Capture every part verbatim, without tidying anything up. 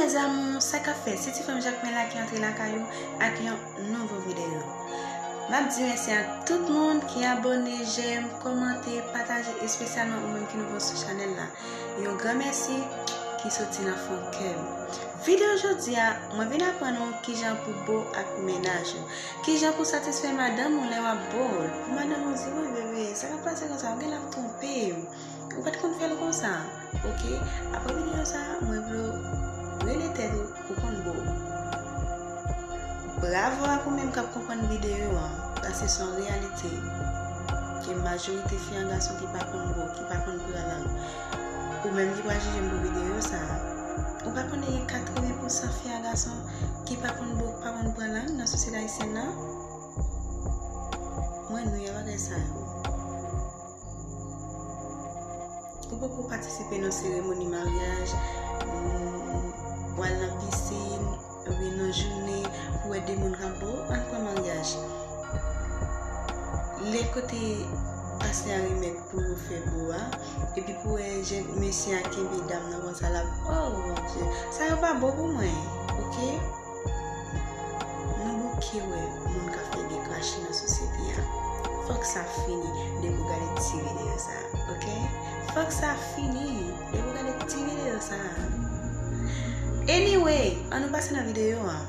Mes amours, sa k ap fèt? Se ti fanm Jakmèl la ki antre lakay ou ak yon nouvo videyo. M ap di mèsi ak tout moun ki abòne, jèm, kòmante, pataje, espesyalman ou menm ki nouvo sou chanèl la. Yon gran mèsi ki soti nan fon kè m. Videyo jodi a, mwen vin aprann ou kijan pou bo ak mennaj ou. Kijan pou satisfè madanm ou lè w ap bo l. Pou madanm ou di, "Wi, bebe, sa k ap pase konsa? Ou genlè ap twonpe m. Ou pa t konn fè l konsa." Oke? Apre videyo sa a, mwen vle w rele tèt ou pou konn bo. Bravo ak ou menm k ap konprann videyo an, paske se yon reyalite ke majorite fi ak gason ki pa konn bo, ki pa konn pran lang. Ou menm ki pral jije m pou videyo sa a, ou pa konnen gen katreven pousan fi ak gason ki pa konn bo, pa konn pran lang nan sosyete ayisyèn nan? Mwen nwi a bagay sa yo. Ou poko patisipe nan seremoni maryaj, mm, w al nan pisin, oubyen nan jounen, pou wè de moun k ap bo, ann pran maryaj. Lè kote pastè a remèt pou yo fè bo a, epi pou wè jèn mesye a kenbe dam nan konsa l ap, oh mon Dieu, sa yo pa bo pou mwen, oke? Nou bouke wè moun k ap fè de krache nan sosyete a. Fòk sa fini depi w gade ti videyo sa a, oke? Fòk sa fini depi w gade ti videyo sa a. Anyway, ann nou pase nan videyo an.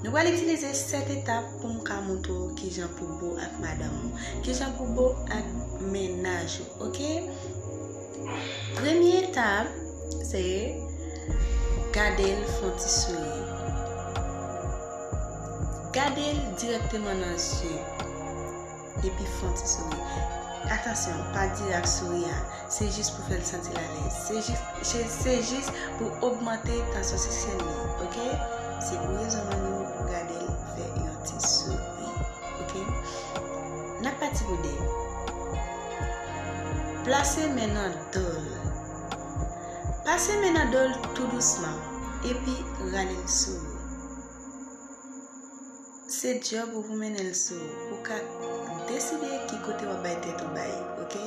Nou pral itilize sèt etap pou m ka montre w kijan pou bo ak madanm ou, kijan pou bo ak mennaj ou, oke? Premye etap, se gade l, fè yon ti souri. Gade l dirèkteman nan zye, epi fè yon ti souri. Atansyon, pa dirèk souri a, se jis pou fè l santi l alèz. Se jis, se, se jis pou ogmante tansyon seksyèl li, oke? Se pou rezon an nou gade l, fè yon ti souri. Oke? N ap pati pou de. Plase men nan do l. Pase men nan do l tou dousman, epi rale l sou ou. Se djòb ou pou mennen l sou ou. Ou ka deside ki kote w ap bay tèt ou bay, oke?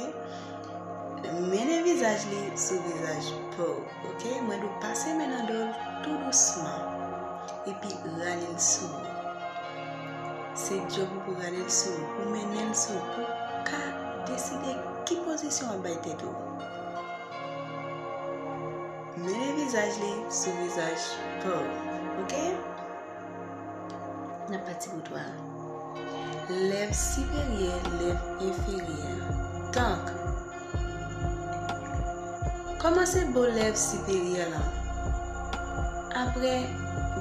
Mennen vizaj li sou vizaj pa w, oke? Mwen di w pase men nan do l tou dousman, epi rale l sou ou. Se djòb ou pou rale l sou ou, pou mennen l sou ou, pou w ka deside ki pozisyon w ap bay tèt ou. Mennen vizaj li sou vizaj pa w, oke? N ap pati pou twa. Lèv siperyè, lèv enferyè. Tank. Kòmanse bo lèv siperyè la. Apre,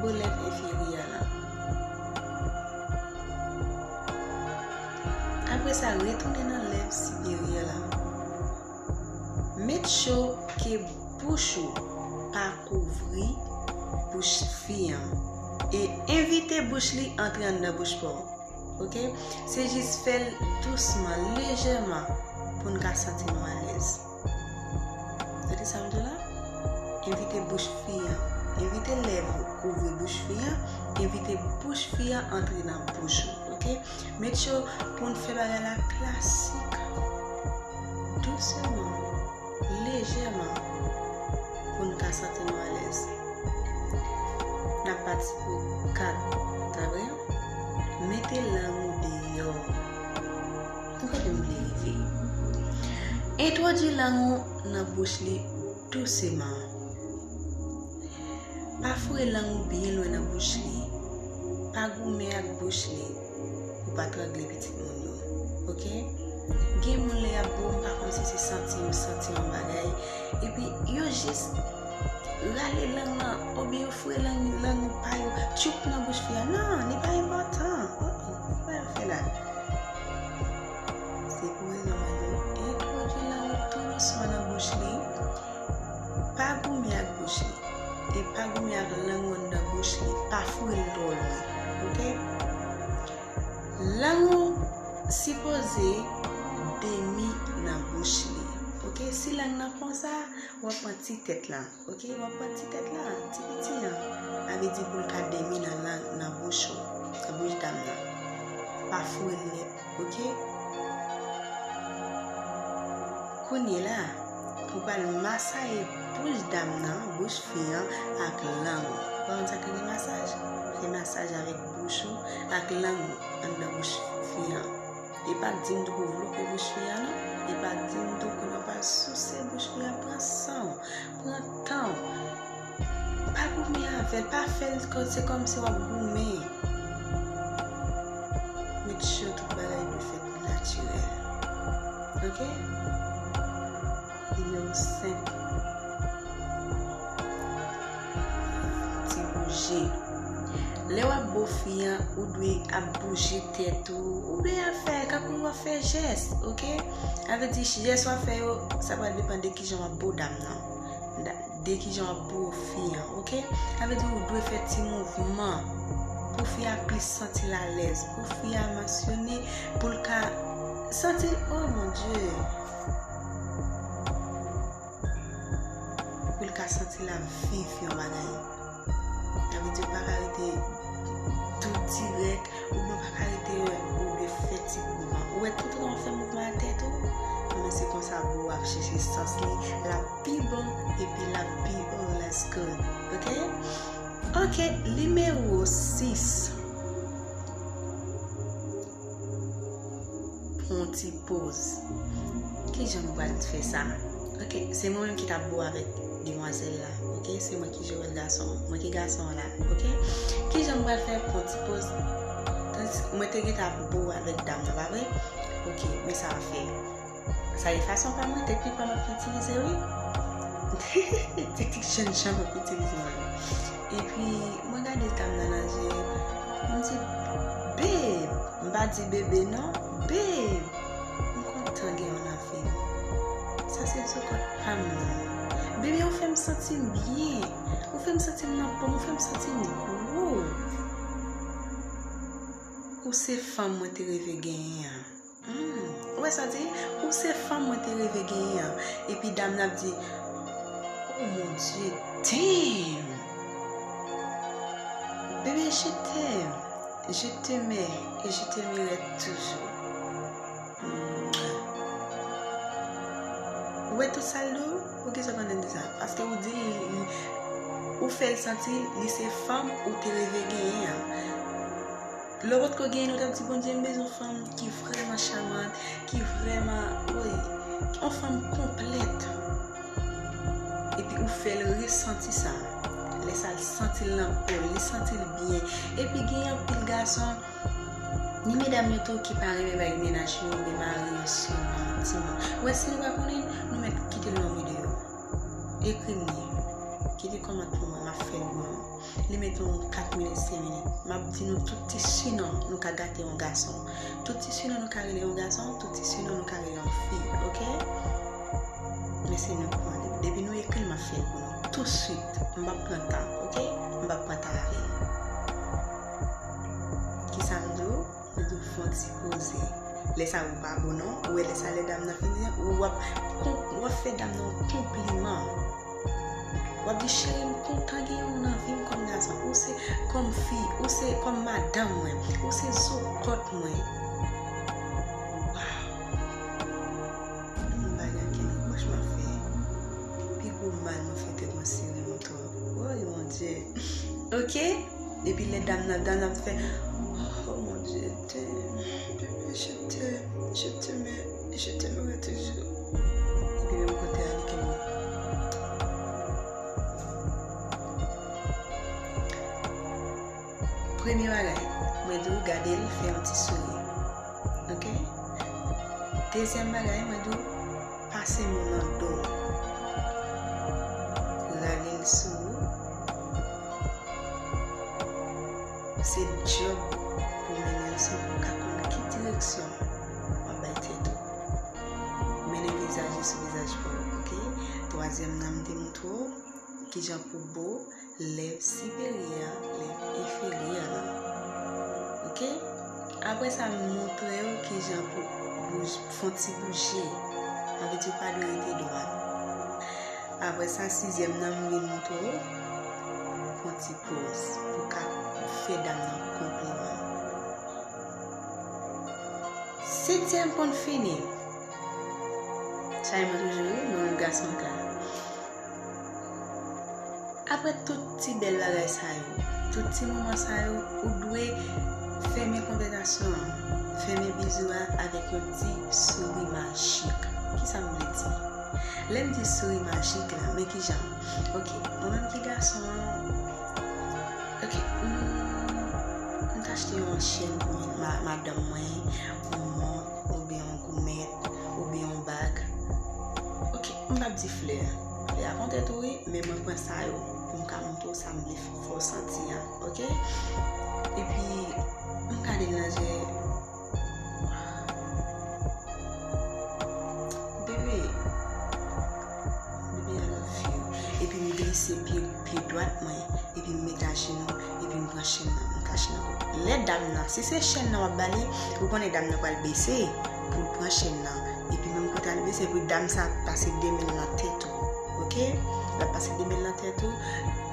bo lèv enferyè la. Apre sa, retounen nan lèv siperyè la. Make sure ke bouch ou pa kouvri bouch fi an. E envite bouch li antre anndan bouch pa w. Oke? Se jis fè l dousman, lejèman, pou n ka santi nou alèz. Tande sa m di w la? Envite bouch fi an. Envite lèv ou kouvri bouch fi an. Envite bouch fi an antre nan bouch ou. Oke? Make sure pou n fè bagay la klasik. Dousman, lejèman, pou n ka santi nou alèz. N ap pati pou kat, ta vre? Mete lang ou deyò. Ou kote m vle rive? Entwodui lang ou nan bouch li douseman. Pa foure lang ou byen lwen nan bouch li. Pa goumen ak bouch li pou pa trangle pitit moun yo. Oke? Gen moun lè y ap bo, m pa konn si se santi yo santi yon bagay. Epi yo jis rale lang nan, oubyen yo foure lang, lang pa yo, tchoup nan bouch fi a. Non, li pa enpòtan. Oh, oh, pa yo fè la. Se pou rezon mwen di w, entwodui lang ou tou dousman nan bouch li. Pa goumen ak bouch li. E pa goumen ak lang ou anndan bouch li. Pa foure l twò lwen. Oke? Lang ou sipoze demi nan bouch li. Oke? Si lang nan konsa, w ap pran ti tèt la. Oke, w ap pran ti tèt la, ti piti an. Sa vle di pou l ka demi nan lang, nan bouch ou, nan bouch dam nan. Pa foure l nèt, oke? Kounye la, Ou pral masaye bouch dam nan, bouch fi an ak lang ou. Ou konn sa k rele masaj? Fè masaj avèk bouch ou ak lang ou anndan bouch fi an. E pa di m tou pou vlope bouch fi an non. E pa di m tou pou nou pral souse bouch fi an, pran san w, pran tan w. Pa goumen avè l, pa fè l kò, se kòmsi w ap goumen. Make sure tout bagay dwe fèt natirèl. Ok? Nimewo senk. Ti bouje. Lè w ap bo fi an, ou dwe ap bouje tèt ou. Ou dwe ap fè, kankou w ap fè jès, ok? Sa vle di, jès w ap fè yo, sa pral depann de kijan w ap bo dam nan. Da- de kijan w ap bo fi an, ok? Sa vle di, ou dwe fè ti mouvman pou fi a plis santi l alèz, pou fi a masyone, pou l ka santi, oh mon Dieu! Pou l ka santi l ap viv yon bagay. Sa vle di, ou pa ka rete tou dirèk, oubyen ou pa ka rete, ou dwe fè ti mouvman. Ou wè, toutotan w fè mouvman a tèt ou, men se konsa bou w ap chèche sans li, l ap pi bon, epi l ap pi, oh, that's good. Ok? Ok, nimewo sis. Pran ti poz. Kijan m pral fè sa? Ok, se mwen menm ki t ap bo avèk demwazèl la. Ok, se mwen ki jere gason an. Mwen ki gason an la. Ok, kijan m pral fè pran ti poz? Tandiske mwen te gentan ap bo avèk dam nan, pa vre? Ok, men sa w ap fè. Sa e fason pa mwen, teknik pa m ap itilize, wi. Teknik jènjan m ap itilize, mwen. Epi, mwen gade dam nan nan je, m di, babe, m pa di bebe non, babe, m kontan gen w nan vi m. Sa se zokòt pa m nan. Bebe, ou fè m santi m byen. Ou fè m santi m nan pòm, ou fè m santi m gwo. Ou se fanm mwen te reve genyen an. Hmm, ou wè sa di? Ou se fanm mwen te reve genyen an. Epi dam nan ap di, oh mon Dieu, damn! Bébé, je t'aime, je t'aimais et je t'aimerai toujours. Hmm. Ou wè tout sa l di w? Poukisa w konn di sa? Paske ou di, ou fè l santi li se fanm ou te reve genyen an. Lè w potko genyen l, ou t ap di, Bondye, m bezwen yon fanm ki vrèman chamant, ki vrèman, wi, yon fanm konplèt. Epi ou fè l resanti sa. Lè sa l santi l nan po l, li santi l byen. Epi gen anpil gason, ni medam yo tou ki pa renmen bay mennaj yo oubyen mari yo sèlman timoun. Ou wè, si nou pa konnen, nou mèt kite l nan videyo. Ekri m li. Kite kòmantè pou mwen, m ap fè l pou nou. Li mete yon kat minit, senk minit. M ap di nou tout ti sinon nou ka gate yon gason. Tout ti sinon nou ka rele yon gason, tout ti sinon nou ka rele yon fi, ok? Men se nou k pran li. Depi nou ekri l, m ap fè l pou nou. Tousuit, m p ap pran tan, ok? M p ap pran tan avè l. Kisa m di w? Li di w fè yon ti poze. Lè sa ou pa bon non. Ou wè lè sa lè dam nan fini an, ou w ap, w ap fè dam nan yon konpliman. W ap di, cheri, m kontan genyen w nan vi m kòm gason. Ou se kòm fi, ou se kòm madanm mwen, ou se zokòt mwen. Waw! M pa gen ankenn repwòch m ap fè. Pi gwo mal mwen fè tèt mwen, se renmen w twòp. Woy, Bondye. Ok? Epi lè dam nan, dam nan ap fè, oh mon Dieu, damn, bébé, je t'aime, je t'aimais, je t'aimerai toujours. Epi menm kote a, li kenbe. Premye bagay, mwen di w gade l, fè yon ti souri. Ok? Dezyèm bagay, mwen di w pase men w nan do l. Rale l sou ou. Se djòb pou mennen l sou ou. Ou ka konn ki direksyon w ap bay tèt ou. Mennen vizaj li sou vizaj pa w, ok? Twazyèm nan, m te montre w kijan pou bo lèv siperyè, lèv enferyè lan. Ok? Apre sa, m montre w kijan pou bouje, fè yon ti bouje. Sa vle di w pa dwe rete dwat. Apre sa, sizyèm nan, m vin montre w fè yon ti poz pou w ka fè dam nan konpliman. Setyèm pou n fini. Ti Ay, mwen toujou ri, mwen menm gason ka. Apre tout ti bèl bagay sa yo, tout ti moman sa yo, ou dwe fèmen konvètasyon an, fèmen bizou a avèk yon ti souri majik. Kisa m vle di? Lè m di souri majik la, men kijan? Ok, mwen menm ki gason an, ok, m, m t achte yon chèn pou ma-, madanm mwen, yon mont, oubyen yon goumèt, oubyen yon bag. Ok, m p ap di flè. Flè a konte tou wi, men mwen pran sa yo pou m ka montre w sa m vle fè w santi a, ok? Epi, m gade l nan je. Bebe, bebe, I love you. Epi m glise pye, pye dwat mwen, epi m met ajenou, epi m pran chèn nan, m kache nan kote. Lè dam nan, si se chèn nan w ap ba li, ou konnen dam nan pral bese pou l pran chèn nan. Epi menm kote al bese, pou dam sa pase de men l nan tèt ou, ok? L ap pase de men l nan tèt ou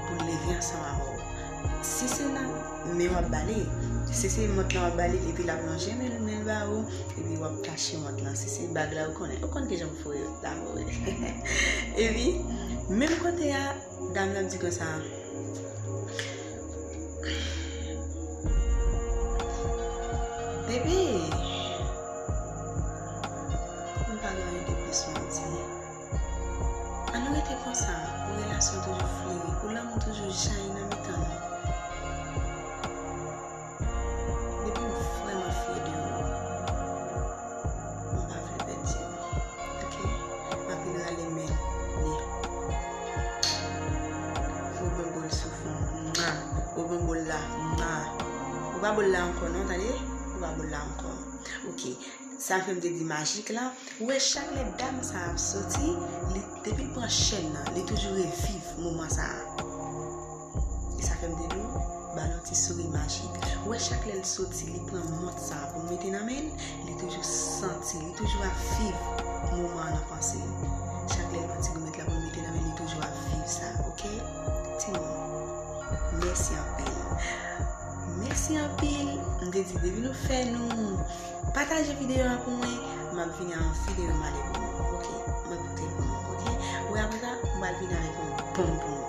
pou l leve ansanm avè w. Si se nan men w ap ba li, si se mont nan w ap ba li, epi l ap lonje men l, men l ba ou, epi w ap tache mont lan. Si se bag la, ou konnen, ou konn kijan pou foure la, foure. Epi, menm kote a, dam nan di konsa, bebe, m pa gen anyen de plis pou m di. Ann rete konsa, pou relasyon toujou fleri, pou lanmou toujou jayi nan mitan nou. Bebe, m vrèman fyè de ou. M pa vle pèdi w. Ok? M ap vin rale men li. Ou ban bo l sou fon. Mwa. Ou ban bo l la. Mwa. Ou pa bo l la ankò non, tande? Ou pa bo l la ankò. Ok. Sa fè m te di majik la. Ou wè chak lè dam sa ap soti, li, depi l pran chèn nan, li toujou reviv moman sa a. E sa fè m te di w, ba l yon ti souri majik. Ou wè chak lè l soti, li pran mont sa a pou l mete nan men l, li toujou santi, li toujou ap viv moman an nan panse l. Chak lè l pran ti goumèt la pou l mete nan men l, li toujou ap viv sa, ok? Timoun, mèsi anpil. Mèsi anpil. M te di, depi nou fè nou pataje videyo a pou mwen, m ap vini a yon videyo m ale pou nou, ok? Mwen pote l pou nou, ok? Ou wè apre sa, m pral vini avèk yon bonm pou nou.